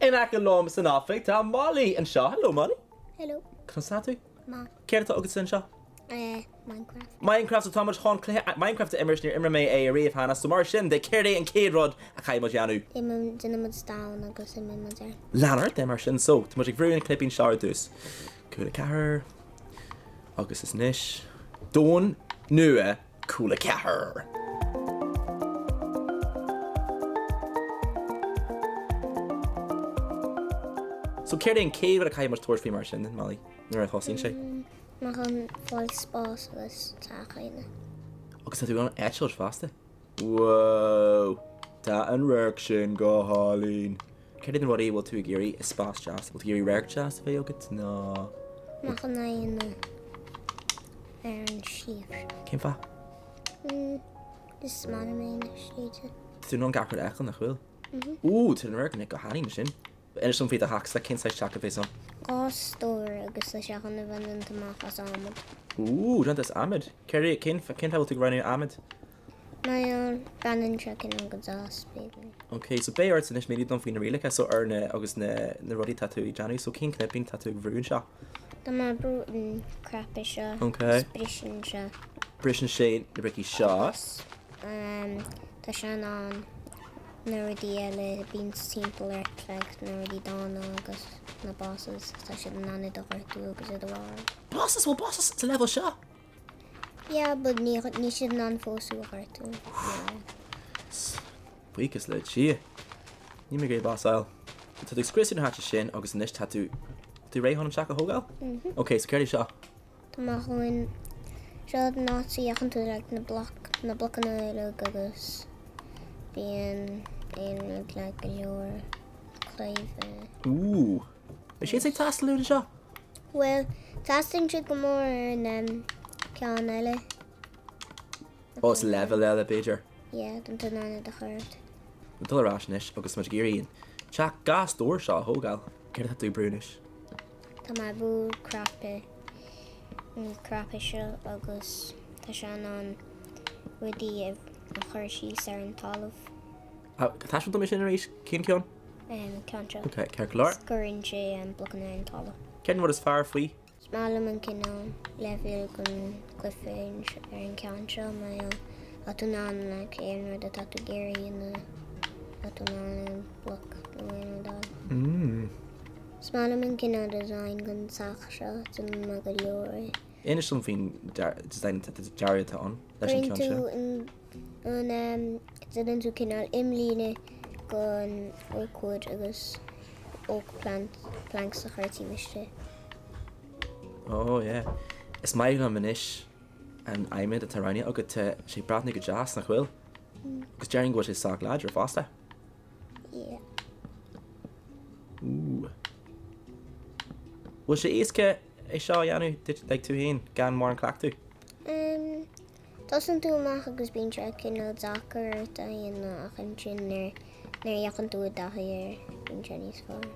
In aice liom san oifig tá Molly anseo. Hello Molly. Hello. Conas tá tú? Maith. Céard atá agatsa anseo? Eh, Minecraft. Minecraft, so tá muid chun cluiche Minecraft a imirt, níor imir mé é ariamh cheana, so mar sin de, céard é an chéad rud a chaithfidh muid a dhéanamh? Déanann muid domhan agus imíonn muid air. Lean ort é mar sin, so tá muid ag brú an cnaipín seo ar dtús. Cúla 4, agus is anois domhan nua Cúla 4. So céard é an chéad rud a chaithfidh muid tabhairt faoi mar sin, Molly, nuair a thosaíonn sé? Má chun fáil spás agus teach a dhéanamh. Agus tá tú in ann eitilt fosta. Whoa! Tá an radharc sin go hálainn. Céard iad na rudaí a bhfuil tú ag iarraidh i spás deas? Bhfuil tú ag iarraidh radharc deas a bheith agat nó? Má chun é a dhéanamh ar an sliabh seo. Cén fáth? Is maith liom é na sléibhte. Tá tú in ann gach rud a fheiceáil, nach bhfuil? Ooh, tá an radharc go hálainn ansin. Inis dom faoi do theachsa, cén saghas teach a bheas ann? 2 stór agus tá sé chun a bheith déanta amach as adhmad. Ooh, déanta as adhmad. Céard é, cén, cén fáth a bhfuil tú ag roghnú adhmad? Mar breathnaíonn sé cineál go deas, b'fhéidir. Ok, so beidh ort anois míniú dom faoi na rialacha so ar na, agus na, na rudaí atá tú ag déanamh. So cén cnaipín atá tú ag bhrú anseo? Tá mé ag brú an cnaipe seo. Ok. Agus briseann sé. Briseann sé na bricí seo. Agus, um, tá sé in ann na rudaí eile a bíonn timpeall ort, like na rudaí dána agus na bosses, tá siad in ann iad a ghortú agus iad a mharú. Bosses? Bhfuil bosses sa leibhéal seo? Yeah, but níl siad in ann fós thú a ghortú. No. Buíochas le Dia. Níl mé ag iarraidh boss a fháil. Tá tú ag scriosadh na háite sin agus anois tá tú, tá tú réidh chun an teach a thógáil? Mhm. Ok, so céard é seo? Tá mé chun, seo an áit a dheachann tú like na bloc, na blocanna uilig agus bíonn aon rud like go leor claíomh. Ooh. Beidh siad ag teastáil uainn anseo? Bhuel, teastaíonn siad go mór ar an um, ceann eile. Ó, is leibhéal eile b'fhéidir. Yeah, don tú in ann iad a chur ort. Ag dul ar ais anois agus muid ag iarraidh an teach 2 stór seo a thógáil. Céard atá tú ag brú anois? Tá mé ag brú cnaipe, an cnaipe seo agus tá sé in ann rudaí a chur síos ar an talamh. Taispeáin dom é sin arís, cén ceann? An ceann seo. Ok, ceart go leor. Cuireann sé blocanna ar an talamh. Cén rud is fearr faoi? Is maith liom an cineál leibhéal den chluiche ar an ceann seo mar gheall tá tú in ann like aon rud atá tú ag iarraidh a dhéanamh, tá tú in ann aon bloc nó aon rud a fháil. Is maith liom an cineál design den teach seo, déanann mé go leor é. Inis dom faoin design dearadh atá ann leis an Cuireann ceann seo. tú an an déanann tú cineál imlíne den oak wood agus oak plant planks a chur taobh istigh. Oh yeah. Is maith liom anois an adhmad atá roghnaithe agat, tá sé ag breathnú go deas, nach bhfuil? Agus déarfainn go bhfuil sé sách láidir fosta. Yeah. Ooh. Bhfuil sé éasca é seo a dhéanamh duit, like tú féin, gan mórán cleachtadh? Um, tosaíonn tú amach agus bíonn sé cineál deacair ort a dhéanamh ach ansin nuair nuair a dheachann tú i dtaithí air, bíonn sé níos fearr.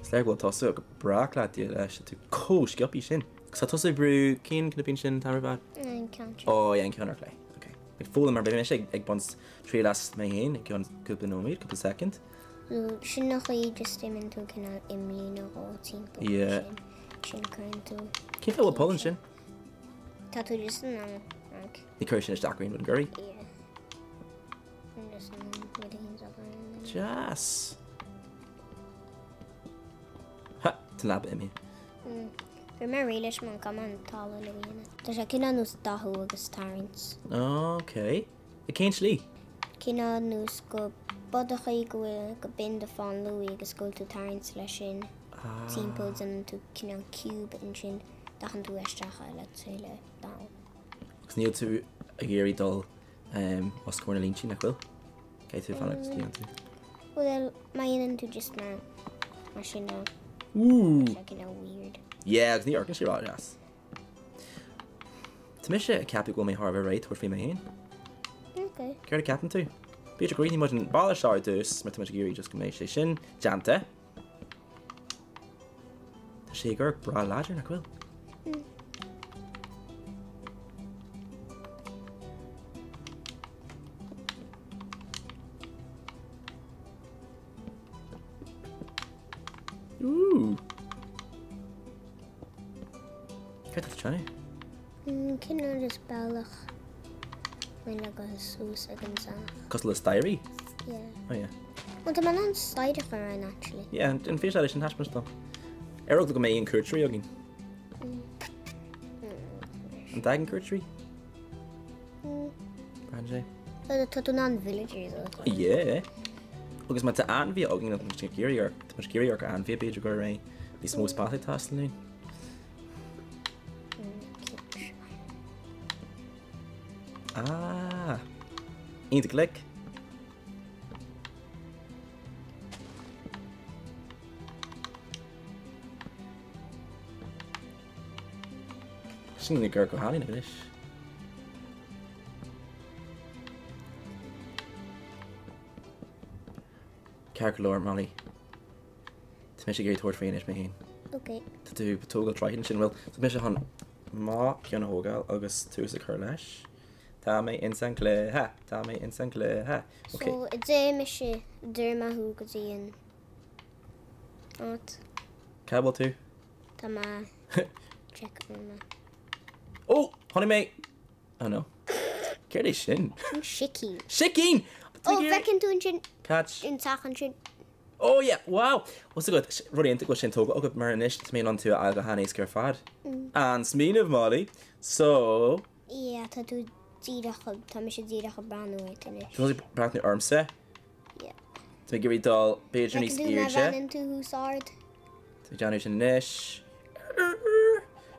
Is léir go bhfuil tusa go breá cleachtaithe leis, tá tú chomh sciobtha sin. Agus tá tusa ag brú cén cnaipín sin an t-am ar fad? An ceann seo. Oh yeah, an ceann ar chlé. Ok. Ag foghlaim mar beidh mise ag baint triail as mé féin i gceann cúpla nóiméad, cúpla soicind. Sin an chaoi just déanann tú cineál imlíne dhó timpeall Yeah. sin. Sin cuireann tú. Cén fáth a bhfuil poll ansin? Tá tú just in ann like. Ní cuireann sin isteach ar aon rud an gcuirfidh? Yeah. I'm just in ann rud éigin a chur in there. Deas. Ha! Tá an leaba imithe. Bhí mé réidh leis mar gan an talamh a dhéanamh. Tá sé cineál nós dathú agus tarraingt. Ok. I cén slí? Cineál nós go bodachaí go bhfuil go binn do fán luaidhe agus go bhfuil tú tarraingt leis sin timpeall déanann tú cineál cube ansin dathann tú isteach é le tuilleadh donn. Agus níl tú ag iarraidh dul os comhair na línte nach bhfuil? Caithfidh tú fanacht go dtí tú. Bhuel, má dhéanann tú just mar mar sin nó. Ooh. Tá sé cineál weird. Yeah, agus ní amharcann sé ró-dheas. Tá mise ag ceapadh go bhfuil mé thar a bheith réidh tabhairt faoi mé féin. Ok. Céard a ceapann tú? B'fhéidir go gcríochnóidh muid an balla seo ar dtús mar tá muid ag iarraidh just go mbeidh sé sin déanta. Tá sé ag amharc breá láidir, nach bhfuil? Mm. déanamh? Cineál just bealach muid le dul suas ag an teach. Cosúil le staighrí? Yeah. Oh yeah. Well tá mé in ann staighre a chur ann actually. Yeah, an féidir leis an taispeáint dom. Ar eagla go mbeidh aon cuairteoirí againn. An dtagann cuairteoirí? Braitheann sé. Tá tú in ann villagers a chur. Yeah. Agus má tá ainmhí againn tá muid ag iarraidh ar tá muid ag iarraidh ar ainmhí b'fhéidir go raibh níos mó spás ag teastáil uainn. Ah! Iontach glic. Sin ag go hálainn anois. Ceart go leor, Molly. Tá mise ag iarraidh tabhairt faoi anois mé féin. Ok. Tá tú ag tógáil droichead ansin, bhfuil? Tá mise chun mo cheann a thógáil agus tús a chur leis. Tá mé ins an cluiche, tá mé ins an cluiche. Ok. So, deir mise, deir mé thú go dtí an áit. Cá bhfuil tú? Tá mé check mé. Ó! Tháinig mé! Oh no. Céard é sin? Sin sicín. Sicín! Ó, bhfeiceann tú ansin? Catch. An teach ansin. Oh yeah, wow! What's agat? Rud iontach go bhfuil sin tógtha agat mar anois tá mé in ann tú a fháil go han-éasca ar fad. An-smaoineamh, Molly! So. Yeah, tá tú díreach, tá mise díreach ag breathnú ort anois. Tá tú ag breathnú ormsa? Yeah. Tá mé ag iarraidh dul b'fhéidir níos Feiceann tú airde. má bhreathnaíonn tú thuas ard. Tá mé ag déanamh sin anois.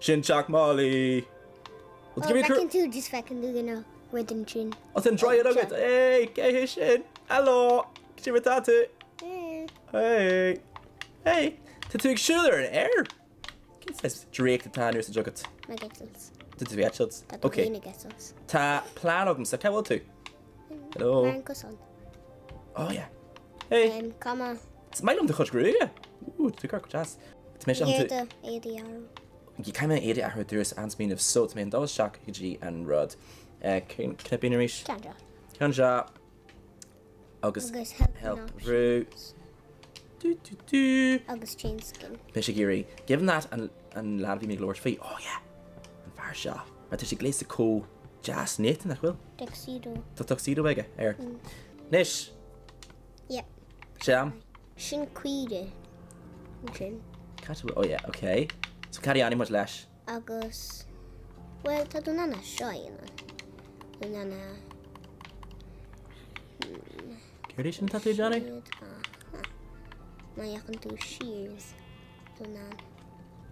Sin teach Molly! Ó, feiceann tú, just feiceann tú you know, rud ansin. Ó, tá an droichead agat! Hey, cé hé sin? Hello! Cad é mar atá tú? Hey! Hey! Tá tú ag siúl ar an aer? Cén saghas draíocht atá in úsáid agat? Mé ag eitilt. Tá tú ag eitilt? Tá tú Ok. féin ag eitilt. Tá plean agamsa. Cá bhfuil tú? Hello? Mar an cosán. Oh yeah. Hey! Cá mba. Is maith liom do chuid gruaige! Ooh, tá tú go deas. Tá mise Ní do éadaí a athrú. Caithfidh mé éadaí a athrú ar dtús, an-smaoineamh. So, tá mé ag dul isteach go dtí an rud. Cén cnaipín arís? Ceann seo. Ceann seo. Agus help brú. Du, du, du. Agus change skin. Mise ag iarraidh. Given that an an lad a bhí mé ag labhairt faoi, oh yeah, an fear seo, mar tá sé gléasta chomh deas néata, nach bhfuil? Tuxedo. Tá tuxedo aige air. Anois! Yeah. Sé am. Sin caoire. Ansin. Cad a bhfuil, oh yeah, ok. So cad a dhéanfaidh muid leis? Agus, bhuel, tá tú in ann é seo a dhéanamh. Tá tú in ann a. Céard é sin atá tú ag déanamh? Má fhéachann tú siar, tá tú in ann.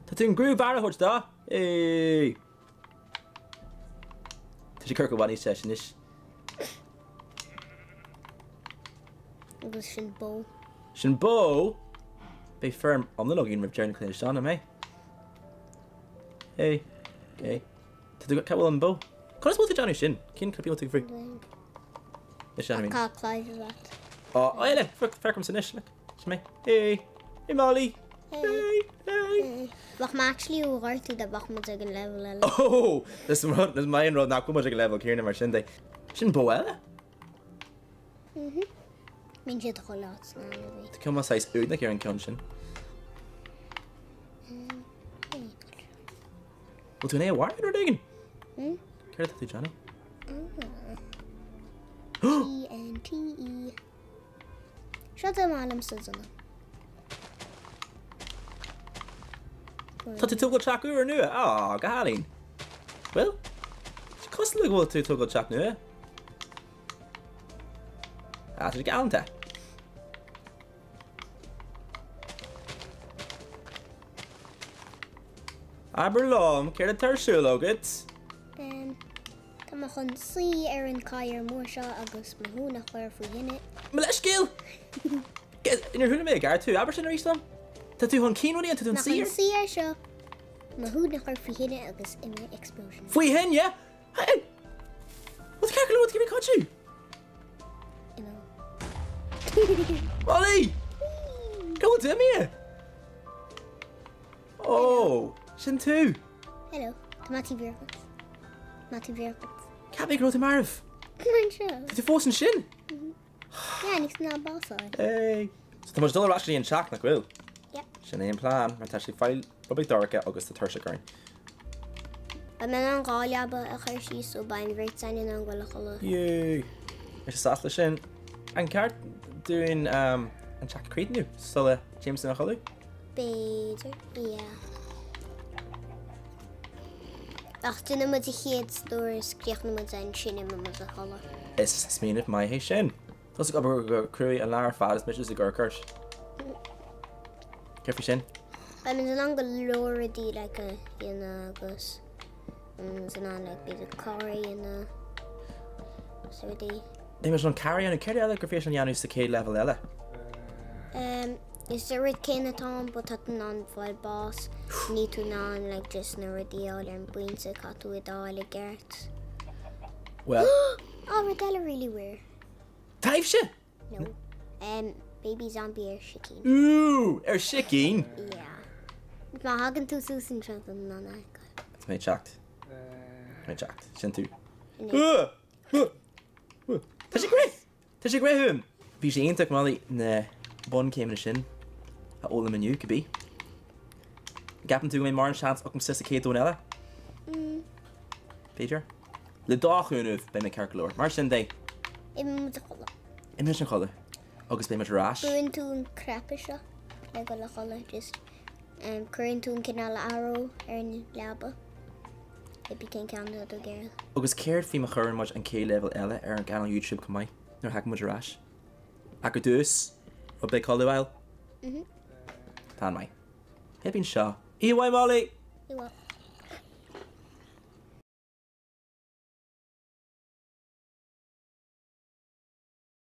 Tá tú an gruaig a thabhairt dó? Hey! Tá sé corca bhainní sé anois. Agus sin bó. Sin bó? Beidh feirm iomlán againn roimh deireadh na cluiche seo, nach mbeidh? Hey. Okay. Tá tú cá bhfuil an bó? Conas bhfuil tú ag déanamh sin? Cén cnaipín bhfuil tú ag brú? Is sin Tá claidheamh leat. Ó, ó eile, féach ormsa anois, look. Sin mé. Hey. Hey Molly. Hey. Hey. Bheadh mé actually á ghortú dá mbeadh muid ag an level eile. Oh! Is rud, is maith an rud nach bhfuil muid ag an level céanna mar sin de. Sin bó eile? Mhm. Bíonn siad chuile áit sna ainmhí. Tá cuma saghas uaigneach ar an ceann sin. Bhfuil tú in é a mharú nó rud éigin? Hmm? Céard atá tú ag déanamh? T N T E. Seo do maith liomsa déanamh. Tá tú ag tógáil teach úr nua? Á, go hálainn. Bhfuil? Tá sé cosúil le go bhfuil tú ag tógáil teach nua. Á, tá sé galánta. Abair liom, céard atá ar siúl agat? Um, tá mé chun suí ar an cathaoir mór seo agus mo thóin a chur faoi thine. Mo leithscéal! Níor chuala mé i gceart thú, abair sin arís liom. Tá tú chun cén rud a dhéanamh, tá tú chun suí ar? Chun suí ar seo, mo thóin a chur faoi thine agus imigh explosion. Faoi thine? Hey! What's ceart go leor, give me cuidiú! Molly! Cá bhfuil tú imithe? Oh, sin tú! Hello, tá mé taobh thiar díot. Mé taobh thiar díot. Cheap mé go raibh tú marbh. Tá mé anseo. Tá tú fós ansin? Yeah, níos ná básáil. Hey! So tá muid ag dul ar ais go dtí an teach, nach bhfuil? Yep. Sin é an plean, mar tá sé fáil rud beag dorcha agus tá tuirseach orainn. Beidh mé in ann 2 leaba a chur síos so beidh an bheirt againn in ann dul a chodladh. Yay! Mise sásta leis sin. An ceart dúinn an teach a chríochnú sula dtéimid a chodladh? B'fhéidir, yeah. Ach déanfaidh muid an chéad stór is críochnóidh muid é ansin imeoidh muid a chodladh. Is smaoineamh maith é sin. Tusa ag obair go cruaidh an lá ar fad is mise ag amharc ort. Céard faoi sin? Beidh muid in ann go leor rudaí like a dhéanamh agus muid in ann like b'fhéidir carr a dhéanamh agus rudaí. Beidh muid in ann carr a dhéanamh, céard eile gur féidir linn a dhéanamh sa chéad leibhéal eile? Um, is an rud céanna atá ann but tá tú in ann fáil bás, níl tú in ann like just na rudaí a fháil ar an bpointe caithfidh tú iad a fháil i gceart. Well. Oh, rud eile really weird. Taibhse? No. Um, baby zombie ar sicín. Ooh, ar sicín? Yeah. Má thagann tú suas anseo tá tú in ann é a fheiceáil. Tá mé ag teacht. Tá mé ag teacht. Sin tú. Tá sé ag rith! Tá sé ag rith uaim! Bhí sé iontach Molly na bunchéimeanna sin a fhoghlaim inniu, cibé. Gceapann tú go mbeidh mórán seans agamsa sa chéad domhan eile? Mm. B'fhéidir. Le do chúnamh, beidh mé ceart go leor. Mar sin de. Imigh muid a chodladh. Imigh muid a chodladh. Agus beidh muid ar ais. Brúnn tú an cnaipe seo le dul a chodladh. Just um, cuireann tú an cineál arrow ar an leaba. Cibé cén ceann atá tú ag iarraidh. Agus céard faoi má chuireann muid an chéad leibhéal eile ar an gcainéal YouTube chomh maith, nuair a thagann muid ar ais? Ach ar dtús, rud beag codladh a fháil? Mhm. Tá an-mhaith. Pé bíonn seo. Oíche mhaith, Molly! Oíche mhaith.